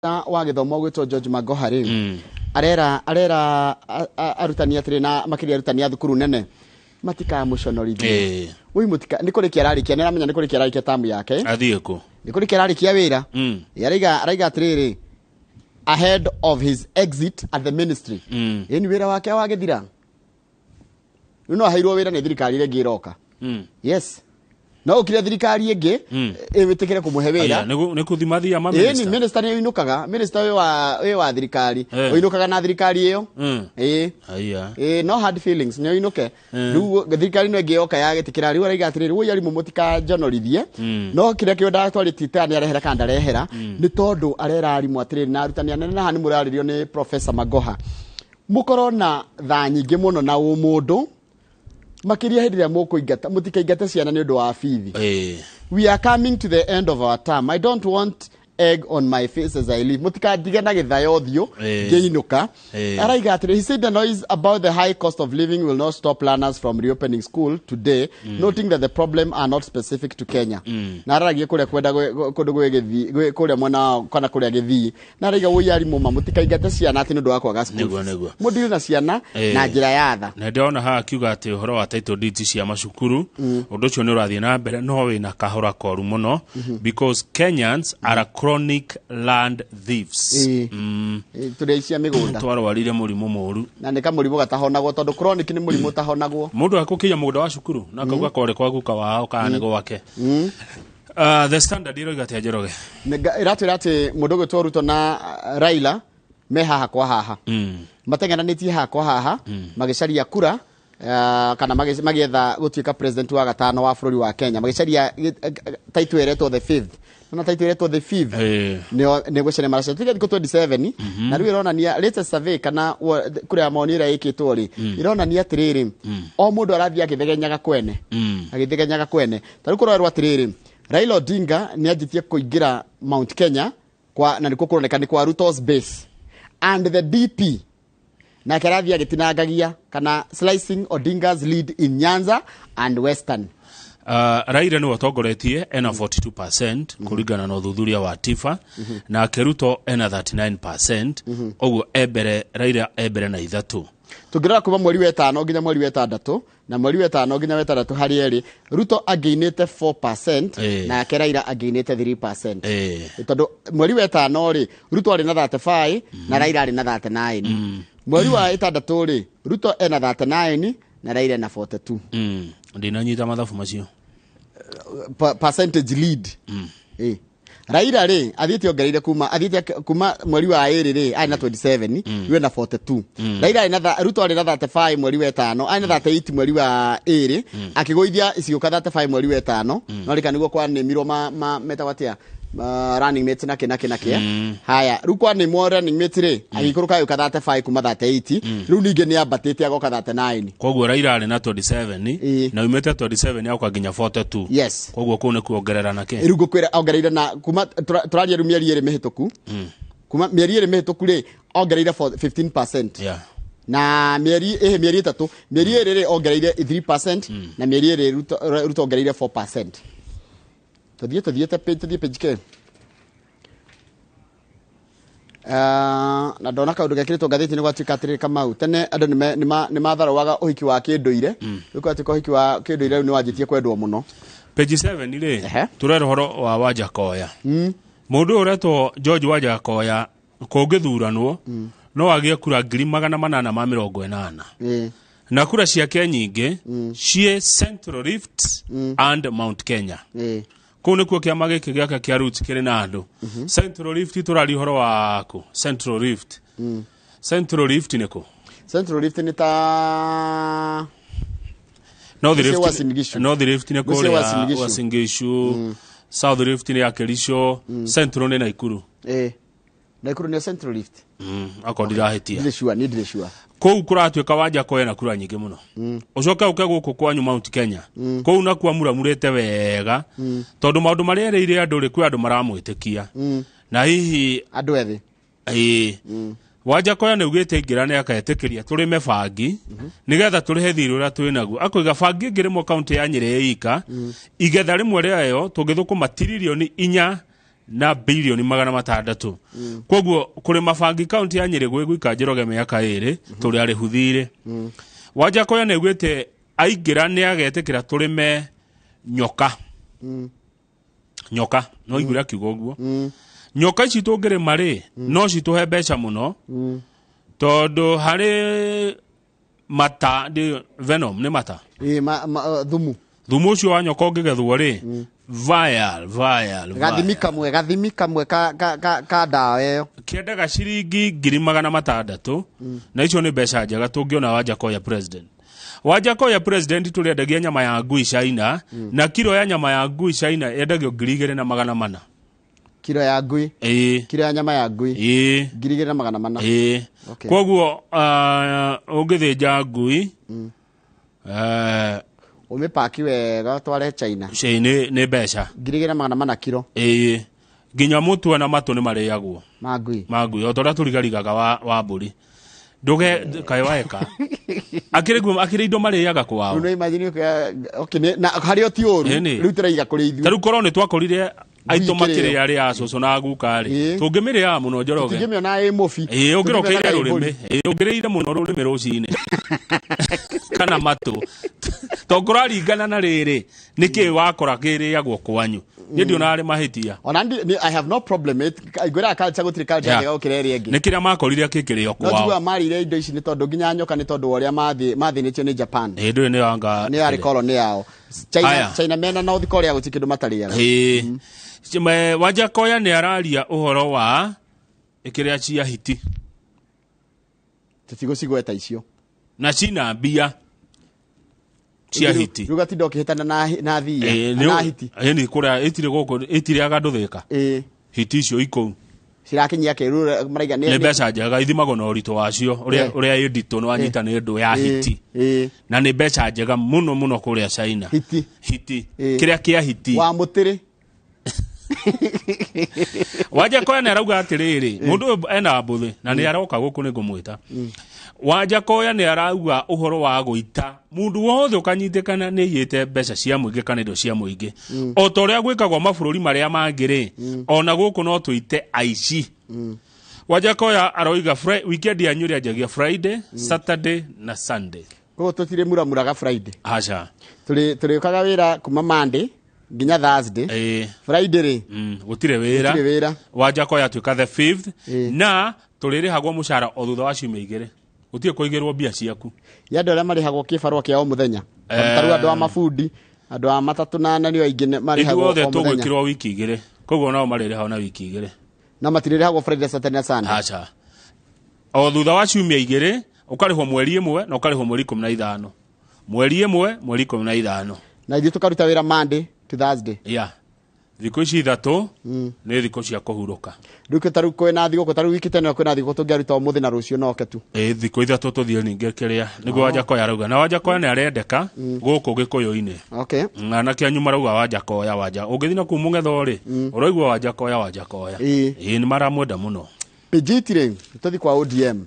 Wa gĩthomo gwĩtwo George Magoha rĩ, arera arera arutani atĩrĩ, na makĩria arutani a thukuru nene, matikamũconorithie. Woi, mũtika nĩ kũrĩkia ararĩkia, nĩ aramenya nĩ kũrĩkia ararĩkia tamu yake. Athiĩ kũ? Nĩ kũrĩkia ararĩkia wĩra. Araiga atĩrĩrĩ, ahead of his exit at the ministry, ĩni wĩra wake wagĩthira rĩu, no aheirwo wĩra nĩ thirikari ĩrĩa ĩngĩ ĩroka. Yes, no ũkire thirikari ĩngĩ ĩwĩtĩkĩre kũmũhe wĩra. Aya, nĩ kũthima thia ma ĩni minister. Minister nĩ ũinũkaga, minister wĩ wa thirikari, ũinũkaga na thirikari ĩyo. Ĩĩ. Aya. Ĩĩ, no hard feelings, nĩ ũinũke. Rĩu thirikari no ĩngĩ yoka yagĩtĩkĩra. Rĩu araiga atĩrĩrĩ, woi arimũ, mũtikanjonorithie. No kĩrĩa kĩo ndatwarĩtie nĩ arehera kana ndarehera, nĩ tondũ arera arimũ atĩrĩrĩ na arutani anene, na haha nĩ mũrarĩrio nĩ Professor Magoha, mũkorwo na tha nyingĩ mũno na ũmũndũ, makĩria hĩndĩ ĩrĩa mũkũingata. Mũtikaingate ciana nĩ ũndũ wa bithi. We are coming to the end of our term. I don't want egg on my face as I leave. Mũtikandige na gĩthayo ũthiũ ngĩinũka. Araiga atĩrĩ, he said the noise about the high cost of living will not stop learners from reopening school today, noting that the problem are not specific to Kenya. Na araragia kũrĩa kwenda kũndũ gwĩ kũrĩa mwena wa kana kũrĩa gĩthii, na araiga, woi arimũ, ma mũtikaingate ciana atĩ nĩ ũndũ wa kwaga school fees. Mũdeal na ciana na njĩra ya tha. Na ndĩrona haha akiuga atĩ ũhoro wa title deeds cia macukuru, ũndũ ũcio nĩ ũrathiĩ na mbere, no wĩna kahora koru mũno because Kenyans are chronic land thieves. Tũrĩ aici a mĩgũnda. Twarwarire mũrimũ mũru. Na nĩ kamũrimũ gatahonagwo, tondũ chronic nĩ mũrimũ ũtahonagwo. Mũndũ akũkinya mũgũnda wa cukuru na akauga kore kwa guka wao kana nĩ gwake. The Standard ĩroiga atĩa, Njoroge? Ĩratwĩra atĩ mũndũ ũgwĩtwo Ruto na Raila me haha kwa haha, mateng'eranĩtie haha kwa haha magĩcaria kura, kana magĩetha gũtuĩka president wa gatano wa bũrũri wa Kenya, magĩcaria title ĩretwo the fifth, na title ĩretwo the fifth nĩo nĩ gũcaria maracaria tuge thikũ 27. Na rĩu ĩronania latest survey kana kũrĩa maoni ĩrĩa ĩkĩtwo rĩ, ĩronania atĩrĩrĩ, o mũndũ arathiĩ agĩthegenyaga kwene, agĩthegenyaga kwene. Ta rĩu kũrorerwo atĩrĩrĩ, Raila Odinga nĩ anjĩtie kũingĩra Mount Kenya kwa, na nĩkuo kũroneka nĩ kwa Ruto's base, and the DP nake arathiĩ agĩtinangagia kana slicing Odinga's lead in Nyanza and Western. Raila nĩwe ũtongoretie, ena 42% kũringana na ũthuthuria wa TIFA, nake Ruto ena 39%. Ũguo e mbere, Raila e mbere na ithatũ. Tũngĩrora kuma mweri wa ĩtano nginya mweri wa ĩtandatũ, na mweri wa ĩtano nginya wa ĩtandatũ harĩ erĩ, Ruto angĩinĩte 4%, nake Raila angĩinĩte 3%. Tondũ mweri wa ĩtano rĩ, Ruto arĩ na 35 na Raila arĩ na 39. Mweri wa ĩtandatũ rĩ, Ruto ena 39 na Raila ena 42. Ndinanyita mathabu macio. Percentage lead. Raila rĩ, athiĩte ongereire kuma, athiĩte kuma mweri wa ĩrĩ rĩ, arĩ na 27, rĩu ena 42. Raila arĩ na Ruto arĩ na 35 mweri wa ĩtano, arĩ na 38 mweri wa ĩrĩ, akĩgũithia icigũka 35 mweri wa ĩtano. No rĩka nĩguo kwanĩmirwo ma metagwo atĩa, running mates na kĩ na kĩ na kĩ. Haya, rĩu kwanĩmwo running mate rĩ, agĩikũrũka agĩũka 35 kuma 38. Rĩu ningĩ nĩ ambatĩte agoka 39. Koguo Raila arĩ na 27 na umĩte 27 auka nginya 42. Yes. Koguo kũu nĩ kuongerera na kĩ? Rĩu ngũkwĩra ongereire na kuma tũraria rĩu mĩeri ĩrĩ mĩhĩtũku, kuma mĩeri ĩrĩ mĩhĩtũku rĩ, ongereire 15%. Na mĩeri ĩhĩ, mĩeri ĩtatũ, mĩeri ĩrĩ rĩ, ongereire 3%, na mĩeri ĩrĩ Ruto ongereire 4%. Tũthiĩ, tũthiĩte page, tũthiĩ page k. Na ndona kaũndũ gekĩrĩtwo ngathĩti-inĩ gwatuĩka atĩrĩrĩ, Kamau, tene andũ nĩ matharũaga ũhiki wa kĩndũire, rĩu gwatuĩka ũhiki wa kĩndũire rĩu nĩ wanjĩtie kwendwo mũno. Page 7 rĩ, tũrera ũhoro wa Wajakoya, mũndũ ũyũ ũretwo George Wajakoya, kũngĩthuranwo no agĩe kura 880,000. Na kura ciake nyingĩ ciĩ Central Rift and Mount Kenya. Kũu nĩkuo kĩama gĩkĩ gĩake kĩa Roots kĩrĩ na andũ. Central Rift, tũraria ũhoro wa kũ? Central Rift, Central Rift nĩ kũ? Central Rift nĩ ta North Mũciĩ Rift. Uasin Gishu. North Rift nĩ Mũciĩ kũrĩa Uasin Gishu. Uasin Gishu. South Rift nĩ ya Kericho, Central nĩ Naikuru. Ĩĩ, Naikuru nĩ Central Rift. Akorwo ndirahĩtia. Ndirĩ sure, niĩ ndirĩ sure. Kũu kũratuĩka Wajakoya na kura nyingĩ mũno. Ũcoke ũke gũkũ kwanyu Mount Kenya, kũu nakuo amuramurĩte wega, tondũ maũndũ marĩa erĩire andũ rĩ, kwĩ andũ maramwĩtĩkia na hihi andũ ethĩ. Ĩĩ, Wajakoya nĩ ugĩte ingĩra nĩ aketĩkĩria tũrĩme bangi nĩgetha tũrĩhe thirĩ ũrĩa twĩ naguo. Akoiga bangi ĩngĩrĩmwo kaũntĩ ya Nyĩrĩ ĩika, igetha rĩmwe rĩayo tũngĩthũkũma tiririoni inya. Na bilioni 600. Koguo kũrĩma bangi kaunti ya Nyĩrĩ gwĩ gwika Njoroge mĩaka 2 tũrĩ arĩhu thirĩ. Wanjakoya nĩ augĩte aingĩra nĩ agetĩkĩra tũrĩme nyoka. Nyoka no iguire akiuga ũguo. Nyoka ici tũngĩrĩma rĩ, no citũhe mbeca mũno, tondũ harĩ mata venom nĩ mata. Thumu. Thumu ũcio wa nyoka ũngĩgethwo rĩ, vial vial. Gathimi kamwe ka ndawa ĩyo. Kĩendaga ciringi 600,000, na icio nĩ mbeca njega tũngĩona Wanjakoya president. Wanjakoya president tũrĩendagia nyama ya ngui China, na kiro ya nyama ya ngui China yendagio 2400. Kiro ya ngui. Ĩĩ. Kiro ya nyama ya ngui. Ĩĩ. 2400. Ĩĩ. Okay. Koguo ũngĩthĩnja ngui ũmĩpaki wega ũtware China. Nĩ mbeca. 2400 kiro. Ĩĩ. Nginya mũtwe na matũ nĩ marĩagwo. Ma ngui. Ma ngui, o ta ũrĩa tũrigarigaga wa mbũri. Nduge kaĩ waeka. Akĩrĩ guo, akĩrĩ indo marĩaga kwao. Rĩu no imagine okay, na harĩ o ti ũru. Rĩu tũraiga kũrĩ ithuĩ. Ta rĩu korwo nĩ twakorire aitũ Ngui makĩrĩa arĩa a cũcũ na guka rĩ, tũngĩmĩrĩaga mũno Njoroge. Tũtingĩmĩona ĩ mũbi. Ĩĩ, ũngĩrokeire Tũngĩmĩonaga ĩ rũrĩmĩ. mbũri. Ĩĩ, ũngĩrĩire mũno rũrĩmĩ rũcinĩ. Kana matũ. To kũraringana na rĩrĩ, nĩkĩ wakora kĩrĩagwo kwanyu. Niĩ ndionaga arĩ mahĩtia. Ona I have no problem. Ngwĩraga culture gũtirĩ culture njega gũkĩra ĩrĩa ĩngĩ. Nĩ kĩrĩa makorire gĩkĩrĩo No kwao. njiguaga marĩire indo ici nĩ tondũ nginya nyoka nĩ tondũ wa ũrĩa mathĩnĩtio nĩ Japan. Ĩĩ, ndũĩ nĩ anga. Nĩ yarĩ koloni yao. China mena North Korea gũtirĩ kĩndũ matarĩaga. Ĩĩ. Wanjakoya nĩ araria ũhoro wa kĩrĩa cia hiti. Tũtigũcigweta icio. Na cina mbia cia hiti. Rĩu gatinda ũkĩhĩtana na thia, na hiti. Nĩ kũrĩa ĩtirĩ gũkũ, ĩtirĩaga andũ thĩka. Hiti icio ikũu. Cirakinyia kĩrũ maraiga nĩ mbeca njega ithimagwo na ũritũ wacio, ũrĩa ĩ nditũ nĩ wanyita nĩ ndũ ya hiti. Na nĩ mbeca njega mũno mũno kũrĩa China. Hiti. Hiti. Kĩrĩa kĩa hiti. Wa mũtĩrĩ. Wanjakoya nĩ arauga atĩrĩrĩ, mũndũ ũyũ ena mbũthĩ na nĩ aroka gũkũ nĩ ngũmwĩta. Wanjakoya nĩ arauga ũhoro wa gũita mũndũ wothe ũkanyitĩkana nĩ aiyĩte mbeca cia mũingĩ kana indo cia mũingĩ. O ta ũrĩa gwĩkagwo mabũrũri marĩa mangĩ rĩ, ona gũkũ no tũite aici. Wanjakoya aroiga weekend yanyu ĩrĩanjagia Friday, Saturday na Sunday. Koguo tũtirĩ muramuraga Friday. Aca. Tũrĩũkaga wĩra kuma Monday nginya Thursday. Friday rĩ. Gũtirĩ wĩra. Gũtirĩ wĩra. Wanjakoya atuĩka the 5th na tũrĩrĩhagwo mũcara o thutha wa ciumia 2. Gũtirĩ kũigĩrwo mbia ciaku. Ya andũ arĩa marĩhagwo kĩbarũa kĩa o mũthenya. Ta rĩu andũ a mabundi, andũ a matatũ na nĩo aingĩ marĩhagwo o Ithuothe mũthenya. tũgwĩkĩrwo wiki 2. Koguo nao marĩrĩhagwo na wiki 2. Na matirĩrĩhagwo Friday, Saturday na Sunday. Aca. O thutha wa ciumia 2 ũkarĩhwo mweri 1 na ũkarĩhwo mweri 15. Mweri 1, mweri 15. Na ithuĩ tũkaruta wĩra Monday to Thursday. Yeah. Thikũ ici 3 nĩ thikũ cia kũhurũka. Rĩu ta rĩu kwĩna thigũkũ, ta rĩu wiki teno kwĩna thigũkũ tũngĩaruta ũmũthĩ na rũciũ no oke tu. Ĩĩ, thikũ 3 tũthiĩ ningĩ kĩrĩa. Nĩguo Wanjakoya arauga. Na Wanjakoya nĩ arendeka gũkũ Gĩkũyũ-inĩ. Okay. Anake anyu marauga Wanjakoya, Wanja. Ũngĩthiĩ na kũu mũng'etho rĩ, ũraigua Wanjakoya, Wanjakoya. Ĩĩ, nĩ maramwenda mũno. Page 8 rĩ, tũthiĩ kwa ODM.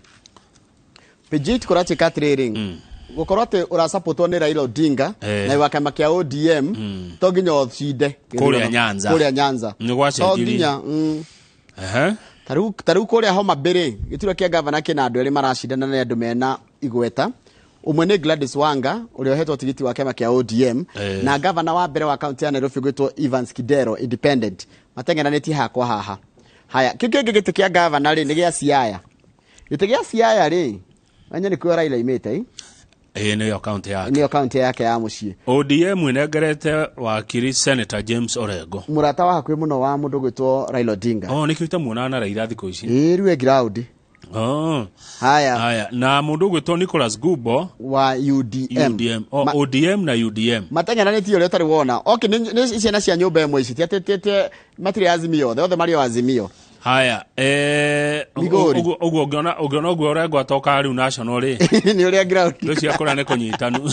Page 8 kũratuĩka atĩrĩrĩ, gũkorwo atĩ ũrasapotwo nĩ Raila Odinga na wa kĩama kĩa ODM to nginya ũcinde kũrĩa Nyanza. Kũrĩa Nyanza. Nĩ gwacenjirie. To nginya. Ta rĩu kũrĩa Homa Bay rĩ, gĩturwa kĩa gavana kĩna andũ erĩ maracindana na andũ mena igweta. Ũmwe nĩ Gladys Wanga ũrĩa ũhetwo tigiti wa kĩama kĩa ODM, na gavana wa mbere wa kaunti ya Nairobi gwĩtwo Evans Kidero independent. Mateng'eranĩtie haha kwa haha. Haya, kĩu kĩngĩ gĩtĩ kĩa gavana rĩ nĩ gĩa Siaya. Gĩtĩ gĩa Siaya rĩ, menya nĩ kuo Raila imĩte. Ĩĩ, nĩyo kaunti yake. Nĩyo kaunti yake ya mũciĩ. ODM ĩnengerete wakiri Senator James Orengo. Mũrata wa hakuhĩ mũno wa mũndũ gwĩtwo Raila Odinga. Oh, nĩkĩo itamuonaga na Raila thikũ ici. Ĩĩ, rĩu e ground. Oh. Haya. Haya, na mũndũ ũgwĩtwo Nicholas Gumbo wa UDM. UDM. Oh, ODM na UDM. Mateng'eranĩtie ũrĩa ũtarĩ wona. Okay, nĩ ciana cia nyũmba ĩmwe ici. Ti atĩ matirĩ Azimio othe, othe marĩ o Azimio. Haya, Migori. Ũguo ũngĩona ũguo Orengo atokaga rĩu national rĩ. Nĩ ũrĩa ground. Rĩu cia kũrĩa nĩ kũnyitanu.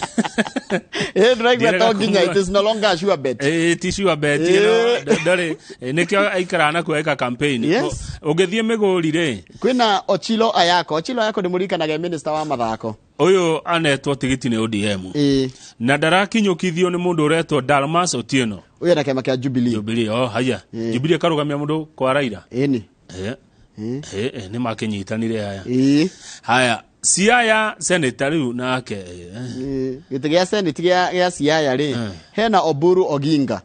Ĩĩ, ndĩraigua to nginya, it is no longer a sure bet. Ĩĩ, ti sure bet, ĩno, ndarĩ, nĩkĩo aikaraga na kuo eka campaign. Yes. Ũngĩthiĩ Migori rĩ. Kwĩna Ochilo Ayako. Ochilo Ayako nĩ mũririkanaga minister wa mathako. Ũyũ anetwo tigiti nĩ ODM. Na ndarakinyũkithio nĩ mũndũ ũretwo Dalmas Otieno. Ũyũ na kĩama kĩa Jubilee. Jubilee, oh haya. Jubilee karũgamia mũndũ kwa Raila. Ĩni. Nĩ makĩnyitanire haya. Haya, Siaya senator rĩu nake. Gĩtĩ gĩa senate gĩa Siaya rĩ, hena Oburu Oginga.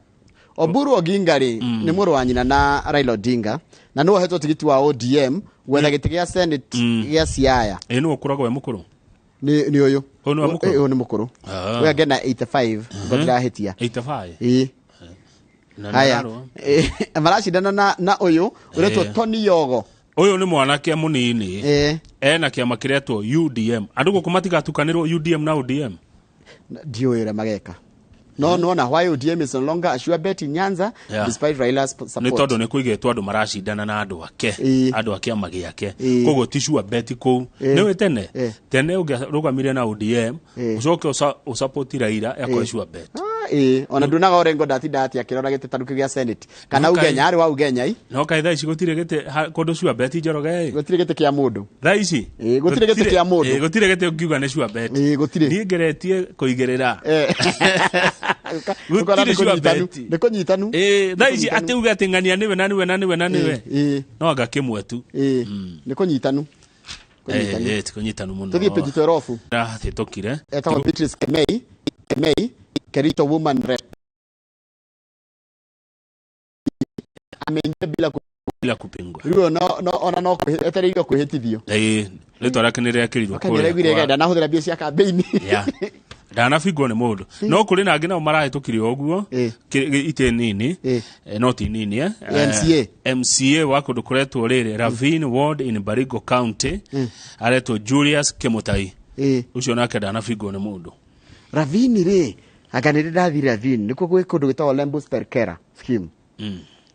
Oburu Oginga rĩ, nĩ mũrũ wa nyina na Raila Odinga, na nĩwe ũhetwo tigiti wa ODM gwetha gĩtĩ gĩa senate gĩa Siaya. Nĩwe ũkoragwo e mũkũrũ? Nĩ ũyũ. Ũyũ nĩwe mũkũrũ? Ũyũ nĩ mũkũrũ. Ũyũ angĩ ena 85, ngo ndirahĩtia. 85? Ĩĩ. Haya. Maracindana na ũyũ ũretwo Tony Yogo. Ũyũ nĩ mwanake mũnini. Ena kĩama kĩretwo UDM. Andũ gũkũ matigatukanĩrwo UDM na ODM. Ndiũĩ ũrĩa mageka. No nona why ODM is no longer a sure bet in Nyanza despite Raila's support. Nĩ tondũ nĩ kũigĩtwo andũ maracindana na andũ ake, andũ a kĩama gĩake. Koguo ti sure bet kũu. Nĩũĩ tene? Tene ũngĩarũgamire na ODM, ũcoke ũsupport Raila, yakorwo sure bet. Ona ndunaga Orengo ndatinda atĩ akĩrora gĩtĩ ta rĩu gĩa Senate. Kana Ugenya, arĩ wa Ugenya i. No kaĩ thaa ici gũtirĩ gĩtĩ kũndũ sure bet Njoroge ĩ? Gũtirĩ gĩtĩ kĩa mũndũ. Thaa ici? Gũtirĩ gĩtĩ kĩa mũndũ. Gũtirĩ gĩtĩ ũngiuga nĩ sure bet. Gũtirĩ. Niĩ ngeretie kũigĩrĩra. Gũtirĩ sure bet. Nĩ kũnyitanu. Thaa ici atĩ uge atĩ ng'ania nĩwe na nĩwe na nĩwe na nĩwe. No anga kĩmwe tu. Nĩ kũnyitanu. Ti kũnyitanu mũno. Tũthiĩ page 12. Rahĩtũkire. Etagwo Beatrice Kemei, Kericho woman rep. Ameingia bila kupingwa. Rĩu no ona no etereirwo kwĩhĩtithio. Rĩtwa rĩake nĩ rĩakĩrirwo kũrĩa. Nĩraiguire genda nahũthĩra mbia cia kambĩini. Ndanabingwo nĩ mũndũ. No kũrĩ na angĩ nao marahĩtũkire ũguo itĩ nini, no ti nini MCA. MCA wa kũndũ kũretwo rĩrĩ Ravine Ward in Baringo County, aretwo Julius Kimutai. Ũcio nake ndanabingwo nĩ mũndũ. Ravine rĩ, anga nĩ ndathire Ravine, nĩkuo gwĩ kũndũ gwĩtagwo Lembus Perkera scheme.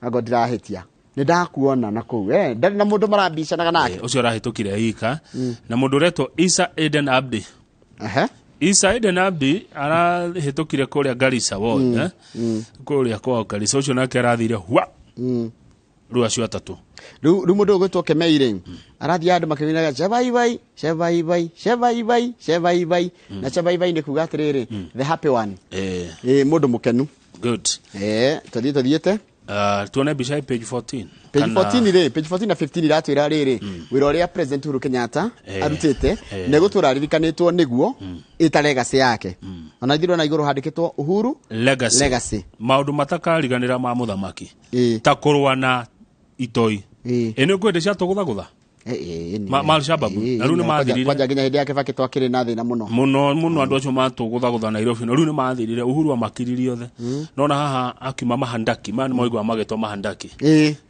Anga ndirahĩtia. Nĩ ndakuona na kũu. Ndarĩ na mũndũ marambicanaga nake. Ũcio arahĩtũkire ika. Na mũndũ ũretwo Isa Eden Abdi. Isa Eden Abdi arahĩtũkire kũrĩa Garissa Ward, kũrĩa kwao Garissa. Ũcio nake arathire hwa. Rĩu acio atatũ. Rĩu mũndũ ũgwĩtwo Kemei rĩ, arathiĩ andũ makĩinaga Chebaibai, Chebaibai, Chebaibai, Chebaibai. Na Chebaibai nĩ kuga atĩrĩrĩ, the happy one. Mũndũ mũkenu. Good. Tũthiĩ tũthiĩte. Tuone mbica page 14. Page 14 rĩ, page 14 na 15 iratwĩra rĩrĩ, wĩra ũrĩa President Uhuru Kenyatta arutĩte, nĩ gũtũra aririkanĩtwo nĩguo ĩta legacy yake. Ona ithuĩ na igũrũ handĩkĩtwo Uhuru Legacy. Maũndũ matakariganĩra ma mũthamaki. Ta kũrũa na itoi. Nĩ ũkwenda cia tũgũthagũtha? Ma Al-Shabaab. Na rĩu nĩ mathirire. Kwanja nginya hĩndĩ ya Kibaki twakĩrĩ na thĩna mũno. Mũno mũno andũ acio matũgũthagũtha Nairobi. Na rĩu nĩ mathirire. Uhuru amakiririe othe. Nona haha akiuma mahandaki. Maya nĩ moigua magĩtwo mahandaki.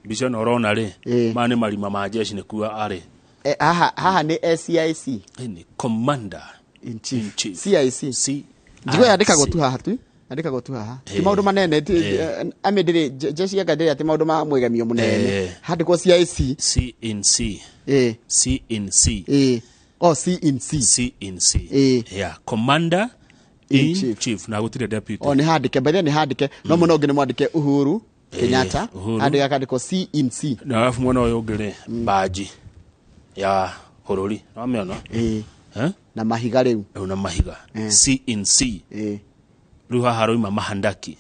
Mbica ĩno ũrona rĩ, maya nĩ marima ma jeshi nĩkuo arĩ. Haha nĩ SCIC. Nĩ Commander in Chief. CIC. Njiguo yandĩkagwo tu haha tu. Andĩkagwo tu haha. Ti maũndũ manene, ame ndĩrĩ jeshi anga ndĩrĩ atĩ maũndũ ma mwĩgemio mũnene. Handĩkwo CIC. C in C. C in C. Oh, C in C. C in C. Yeah, Commander in Chief. Na gũtirĩ deputy. Oh, nĩ handĩke, by the way nĩ handĩke. No mũno ũngĩ nĩ mwandĩke Uhuru Kenyatta. Handĩka kandĩkwo C in C. Na alafu mwena ũyũ ũngĩ rĩ, baji ya bũrũri. Nĩwamĩona? Na mahiga rĩu. Rĩu na mahiga. C in C. Rĩu haha roima mahandaki.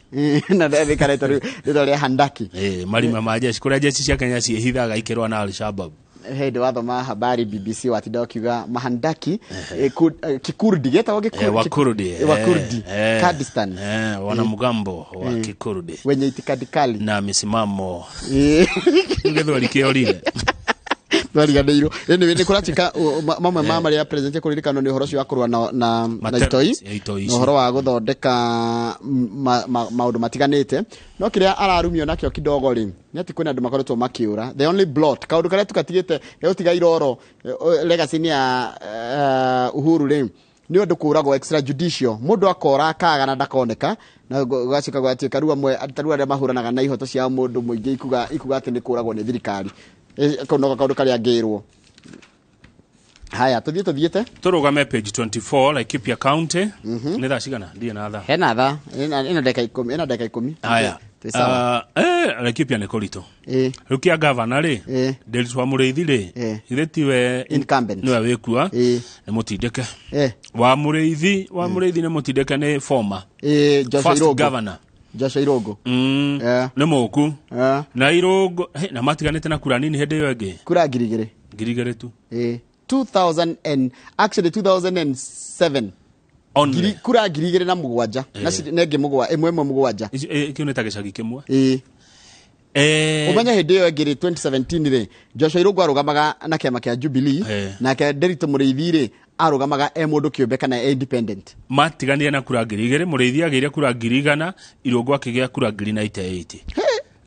Na ndĩkaretwo rĩu rĩtwa rĩa handaki. Marima ma jeshi, kũrĩa jeshi cia Kenya ciĩhithaga ikĩrũa na Al-Shabaab. Hĩndĩ wathoma habari BBC watinda ũkiuga mahandaki, Kikurdi, gĩtagwo Kikurdi. Wakurdi. Wakurdi. Kurdistan. Wanamgambo wa Kikurdi. Wenye itikadi kali. Na misimamo. Gĩthweri kĩorire. Twariganĩirwo. Anyway, nĩ kũratuĩka mamwe ma marĩa president ekũririkanwo nĩ ũhoro ũcio wa kũrũa na itoi, na ũhoro wa gũthondeka maũndũ matiganĩte. No kĩrĩa ararumio nakĩo kidogo rĩ, nĩ atĩ kwĩna andũ makoretwo makĩũra. The only blot, kaũndũ karĩa tũgatigĩte gũtiga iroro legacy nĩ ya Uhuru rĩ, nĩ ũndũ kũragwo extrajudicial. Mũndũ akora akaga na ndakoneka, na gũgacoka gũgatuĩka rĩu amwe ta rĩu arĩa mahũranaga na ihoto cia mũndũ mũingĩ ikuga atĩ nĩ kũragwo nĩ thirikari. Kau noko kaũndũ karĩa ngĩrwo. Haya, tũthiĩ tũthiĩte. Tũrũgame page 24, Laikipia County. Nĩ thaa cigana? Ndirĩ na thaa. Hena thaa. Ĩna ndagĩka ikũmi, ĩna ndagĩka ikũmi. Haya. Twĩ sawa. Laikipia nĩ kũritũ. Ĩ. Rĩu kĩa gavana rĩ, Ĩ. Nderitu wa Mũrĩithi rĩ, Ĩ. githĩ tiwe Incumbent. nĩwe wĩkua? Ĩ. Nĩ mũtindĩke. Ĩ. Wa Mũrĩithi, wa Mũrĩithi nĩ mũtindĩke nĩ former Ĩ, Joshua first Irũngũ. governor. Joshua Irũngũ. Nĩ mũku. Eh. Na Irũngũ, he, na matiganĩte na kura nini hĩndĩ ĩyo ĩngĩ. Kura 2000. 2000 tu. Ĩ. 2000 and actually 2007. Only. Ngiri, kura 2007 na na ĩngĩ ĩmwe ĩmwe mũgwanja. Icio, kĩu nĩ ta gĩcagi kĩmwe. Ĩ. Ũmenye hĩndĩ ĩyo ĩngĩ rĩ, 2017 rĩ, Joshua Irũngũ arũgamaga na kĩama kĩa Jubilee, nake Nderitu Mũrĩithi rĩ, arũgamaga e mũndũ kĩũmbe kana e independent. Matiganire na kura 2000, Mũrĩithi agĩire kura 100,000, Irũngũ akĩgĩa kura 98,000.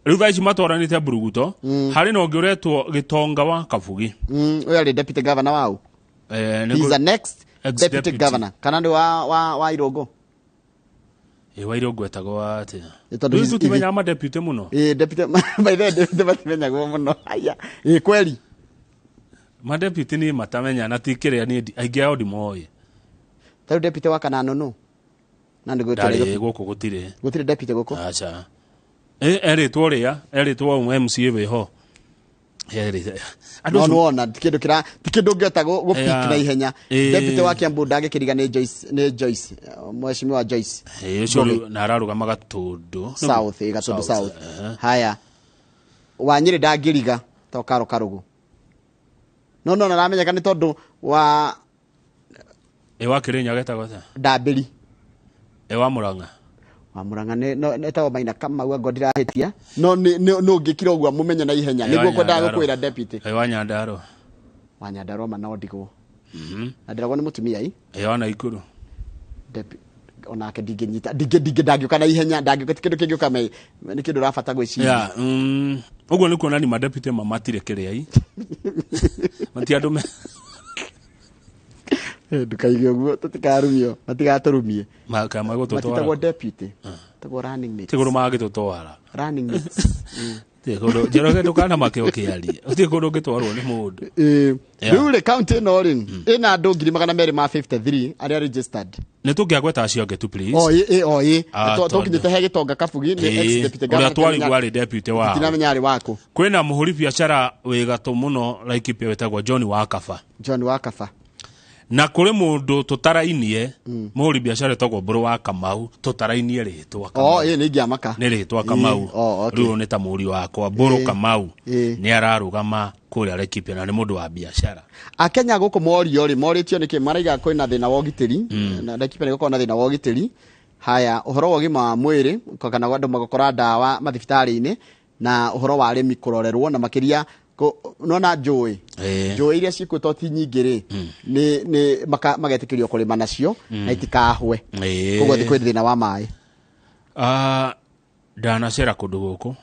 Rĩu thaa ici matwaranĩte mburuguto. Harĩ na ũngĩ ũretwo Gĩtonga wa Kabugi. Ũyũ arĩ deputy governor wau. He's the next Ex deputy deputy. governor. Kana nĩ wa Irũngũ? Ĩ, wa Irũngũ etagwo atĩa? Ĩ, tondũ Rĩu tũtimenyaga madeputy mũno. Ĩ, deputy, by the way, deputy matimenyagwo mũno. Aya. Ĩ, kweli. Madeputy niĩ matamenya na ti kĩrĩa niĩ aingĩ ao ndimoĩ. Ta rĩu deputy wa Kanano nũ? Na nĩ gũtirĩ. Ndarĩ gũkũ gũtirĩ. Gũtirĩ deputy gũkũ? Aca. Ĩ, erĩtwo rĩa, erĩtwo MCA wĩho. Erĩtwo. Andũ No acio- nĩwona, ti kĩndũ kĩra, ti kĩndũ ũngĩhota gũ pick na ihenya. Deputy wa Kiambu ndangĩkĩriga nĩ Joyce, nĩ Joyce, mheshimiwa Joyce. Ĩ, ũcio rĩu na ararũgama Gatũndũ. South, ĩ, Gatũndũ South. Ehe. Haya. Wa Nyĩrĩ ndangĩriga to Karo Karũgũ. No no aramenyeka nĩ tondũ wa Ĩ, wa Kĩrĩnyaga etagwo atĩa? Ndambĩri. Ĩ, wa Mũrang'a. Wa Mũrang'a nĩ no etagwo Maina Kamau angorwo ndirahĩtia. No nĩ nĩ nĩ ũngĩkira ũguo mũmenye na ihenya. Ĩ, wa Nĩguo kwendaga Nyandarua. gũkwĩra deputy. Ĩ, wa Nyandarua. Wa Nyandarua ma no ndigwo. Na ndĩragwo nĩ mũtumia i. Ĩ, wa Naikuru. Deputy onake ndingĩnyita, ndingĩ ndingĩ ndangĩũka na ihenya, ndangĩũka, ti kĩndũ kĩngĩũka me, nĩ kĩndũ ũrabata gwĩciria. Yeah, ũguo nĩ kuonania madeputy ma matirĩ kĩrĩa i. Mati andũ me Ndũkaige ũguo, tũtikarumio, matigatũrumie. Kana magũtũtwara. Matitagwo deputy. Tagwo running mates. Ti kũndũ mangĩtũtwara. Running mates. Ti kũndũ, Njoroge ndũkanamake ũkĩaria. Gũtirĩ kũndũ ũngĩtwarwo nĩ mũndũ. Rĩu rĩ, county ĩno rĩ, ĩna andũ 253,000 arĩa registered. Nĩ tũngĩagweta acio angĩ tu, please. O, ĩ, ĩ, o, ĩ. Tondũ Tũkinyĩte he Gĩtonga Kabugi, nĩ ex deputy Ũrĩa governor. twarigwo arĩ deputy wao. Tinamenya arĩ waku. Kwĩna mũhũri biacara wĩ gatũ mũno Laikipia wĩtagwo John Wakaba. John Wakaba. Na kũrĩ mũndũ tũtarainie, mũhũri biacara wĩtagwo Mbũrũ wa Kamau, tũtarainie rĩtwa Kamau. O, ĩ, nĩ ingĩamaka. Nĩ rĩtwa Kamau. O, okay. Rĩu nĩ ta mũriũ wakwa, Mbũrũ Kamau. Nĩ ararũgama kũrĩa Laikipia na nĩ mũndũ wa biacara. Akenya gũkũ morio rĩ, morĩtio nĩkĩ maraiga kwĩna thĩna wa ũgitĩri, na Laikipia nĩ gũkorwo na thĩna wa ũgitĩri. Haya, ũhoro wa ũgima wa mwĩrĩ, kana andũ magũkora ndawa mathibitarĩ-inĩ, na ũhoro wa arĩmi kũrorerwo, na makĩria nona njũĩ. Njũĩ iria ciĩkuo to ti nyingĩ rĩ, nĩ magetĩkĩrio kũrĩma nacio, na itikahwe. Koguo kwĩ thĩna wa maĩ. Ndanacera kũndũ gũkũ.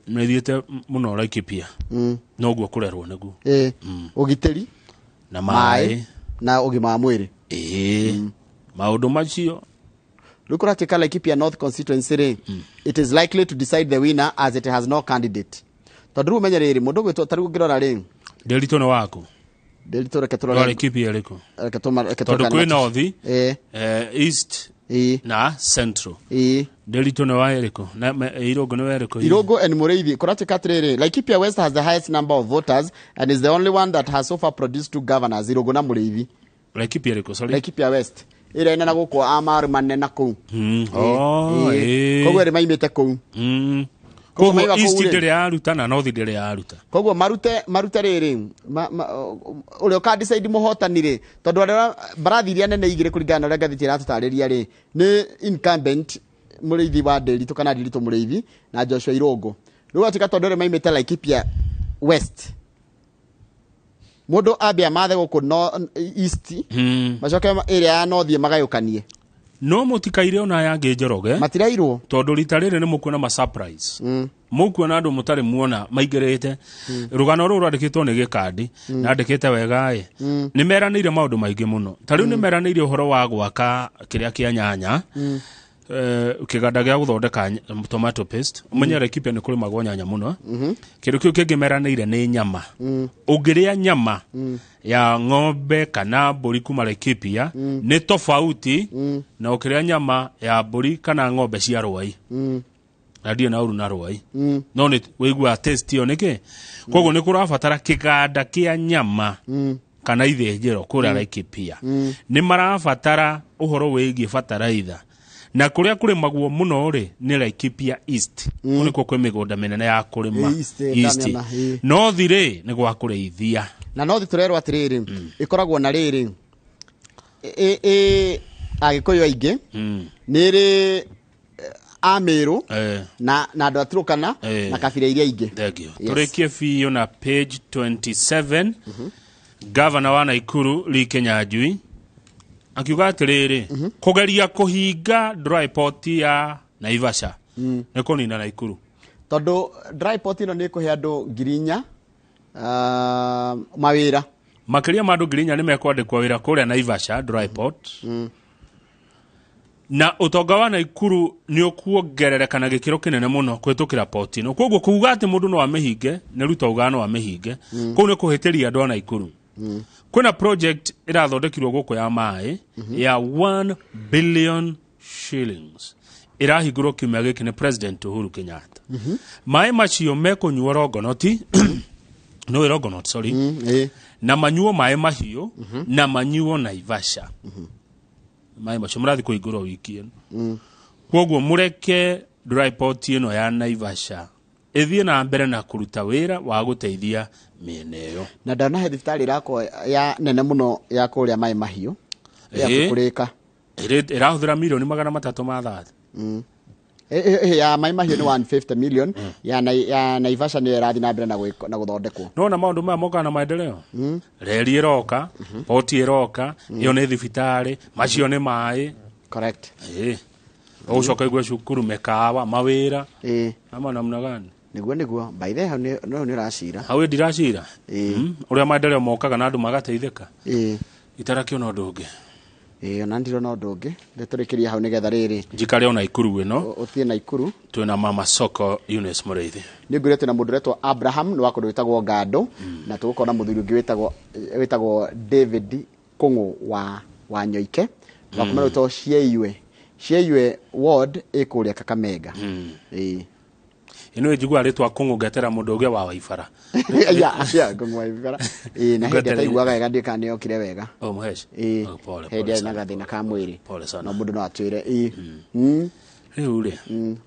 Nĩthiĩte mũno Laikipia. Noguo kũrerwo nĩguo. Ũgitĩri, Na maĩ, maĩ. na ũgima wa mwĩrĩ. Maũndũ macio. Rĩu kũratuĩka Laikipia North constituency rĩ, it is likely to decide the winner as it has no candidate. Tondũ rĩu ũmenye rĩrĩ, mũndũ ũgwĩtwo, ta rĩu ũngĩrora rĩ. Nderitu nĩ waku? Nderitu reke tũrore. Wa Laikipia ĩrĩkũ? Reke tũma-, reke Tondũ tũrore kwĩ kana North, East, na Central. Nderitu nĩ wa ĩrĩkũ? Na, me, Irũngũ nĩ wa ĩrĩkũ? Irũngũ and Mũrĩithi. Kũratuĩka atĩrĩrĩ, Laikipia West has the highest number of voters and is the only one that has so far produced two governors, Irũngũ na Mũrĩithi. Laikipia ĩrĩkũ? Sorry. Laikipia West. Ĩrĩa ĩna na gũkũ a Maru manene na kũu. Oh, Koguo erĩ maimĩte kũu. Koguo Koguo maima kũu East rĩ. ndĩrĩ yaruta na North ndĩrĩ yaruta. Koguo marute rĩrĩ, ũrĩa ũka decide mũhotani rĩ, tondũ arĩa mbarathi iria nene igĩrĩ kũringana na ũrĩa ngathĩti ĩratũtarĩria rĩ, nĩ incumbent Mũrĩithi wa Nderitu kana Nderitu Mũrĩithi na Joshua Irũngũ. Rĩu atuĩka tondũ erĩ maimĩte Laikipia West. Mũndũ ambe amathe gũkũ no East, macoke ĩrĩa ya North magayũkanie. No mũtikaire ona aya angĩ Njoroge. Matirairwo. Tondũ rita rĩrĩ nĩ mũkuona ma surprise. Mũkuona andũ mũtarĩ muona maingĩrĩte. Rũgano rũrũ rwandĩkĩtwo nĩ Gĩkandi, na andĩkĩte wega ĩ. Nĩ meranĩire maũndũ maingĩ mũno. Ta rĩu nĩ meranĩire ũhoro wa gwaka kĩrĩa kĩa nyanya. Kĩganda gĩa gũthondeka tomato paste. Ũmenye Laikipia nĩ kũrĩmagwo nyanya mũno. Kĩndũ kĩu kĩngĩ meranĩire nĩ nyama. Ũngĩrĩa nyama ya ng'ombe kana mbũri kuma Laikipia, nĩ tofauti na ũkĩrĩa nyama ya mbũri kana ng'ombe cia Rwai. Na ndirĩ na ũru na rwai, no nĩ wĩiguaga taste ĩyo nĩkĩ. Koguo nĩ kũrabatara kĩganda kĩa nyama kana ithĩnjĩro kũrĩa Laikipia. Nĩ marabatara ũhoro wĩgiĩ bataraitha, na kũrĩa kũrĩmagwo mũno rĩ nĩ Laikipia East. Kũu nĩkuo kwĩ mĩgũnda mĩnene ya kũrĩma. East, East. ndamĩona, ĩ. North rĩ nĩ gwa kũrĩithia. Na nothi tũrerwo atĩrĩrĩ, ĩkoragwo na rĩrĩ ĩ Agĩkũyũ aingĩ, nĩ ĩrĩ Amĩrũ na andũ a Turkana na kabira iria ingĩ. Thank you. Yes. Tũrĩkie biũ na page 27. Gavana wa Naikuru Lee Kinyanjui akiuga atĩrĩrĩ, kũgeria kũhinga dry port ya Naivasha nĩ kũnina Naikuru. Tondũ dry port ĩno nĩ ĩkũhe andũ 4,000 mawĩra. Makĩria ma andũ 4,000 nĩ mekwandĩkwo wĩra kũrĩa Naivasha dry port, na ũtonga wa Naikuru nĩ ũkuongerereka na gĩkĩro kĩnene mũno kũhĩtũkĩra port ĩno. Koguo kuga atĩ mũndũ no amĩhinge, nĩ Ruto augaga no amĩhinge, kũu nĩ kũhĩtĩria andũ a Naikuru. Kwĩna project ĩrathondekirwo gũkũ ya maĩ ya 1 billion shillings, ĩrahingũrwo kiumia gĩkĩ nĩ President Uhuru Kenyatta. Maĩ macio mekũnyuo Rongonoti, no Rongonot, sorry, na manyuo maĩ mahiũ na manyuo Naivasha. Maĩ macio mũrathiĩ kũhingũrwo wiki ĩno. Koguo mũreke dry port ĩno ya Naivasha ĩthiĩ na mbere na kũruta wĩra wa gũteithia mĩena ĩyo. Na ndanahe thibitarĩ ĩrakwo ya nene mũno ya kũrĩa maĩ mahiũ ya kũrĩka. Ĩrahũthĩra 330 million. Ya maĩ mahiũ nĩ 150 million, ya Naivasha nĩyo ĩrathiĩ na mbere na gũthondekwo. Nona maũndũ maya mokaga na maendeleo. Reri ĩroka, poti ĩroka, ĩyo nĩ thibitarĩ, macio nĩ maĩ. Correct. Ĩĩ, ũgũcoka igue cukuru, mĩkawa, mawĩra, ama namna gani? Nĩguo by the hau no nĩ ũracira. Hau ndiracira. Ũrĩa maendeleo mokaga na andũ magateithĩka. Itarakĩona ũndũ ũngĩ. Ĩĩ, ona ndirona ũndũ ũngĩ. Nĩ tũrĩkĩrie hau nĩgetha rĩrĩ Njikare ona Ikuru ĩno. Ũthiĩ na Ikuru. Twĩna mama soko Eunice Mũrĩithi. Nĩ ngwĩre twĩna mũndũ ũretwo Abraham nĩ wa kũndũ wĩtagwo Ngandũ, na tũgũkorwo na mũthuri ũngĩ wĩtagwo David Kũng'ũ wa Nyoike wa kuma rwĩtagwo Cieiwe, Cieiwe ward ĩ kũrĩa Kakamega. Ĩĩ. Ĩno njiguaga rĩtwa Kũng'ũ ngetera mũndũ ũngĩ wa Waibara. Ya Kũng'ũ wa Waibara. Ĩĩ, na hĩndĩ ataiguaga wega, ndiũĩ kana nĩokire wega. Oh, Mũheci. Ĩĩ. Oh, pole, hĩndĩ pole arĩ na sana. gathĩna ka mwĩrĩ. Pole sana. No mũndũ no atwĩre. Ĩĩ. Rĩu rĩ,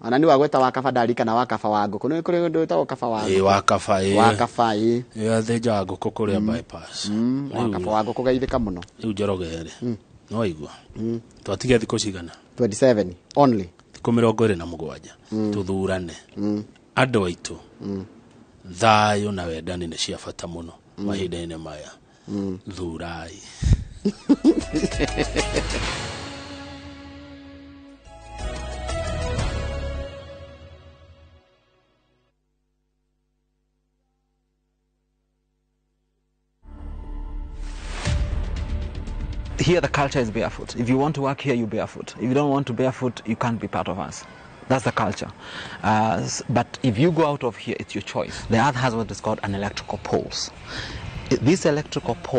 Ona nĩ wagweta wa kaba ndarikana wa kaba wa ngũkũ, nĩ kũrĩ ũndũ wĩtagwo kaba wa Ĩĩ, wa kaba, ĩĩ. Wa kaba, ĩĩ. Ĩĩ, athĩnjaga ngũkũ kũrĩa bypass. Wa kaba wa ngũkũ geithĩka mũno. Rĩu Njoroge rĩ, no waigua twatigia thikũ cigana? 27 only. Thikũ 27 tũthurane. Andũ aitũ, thayũ na wendani nĩ cia bata mũno mahinda-inĩ maya. Thurai. Here the culture is barefoot. If you want to work here, you barefoot. If you don't want to barefoot, you can't be part of us. That's the culture. But if you go out of here, it's your choice. The earth has what is called an electrical pulse. This electrical pulse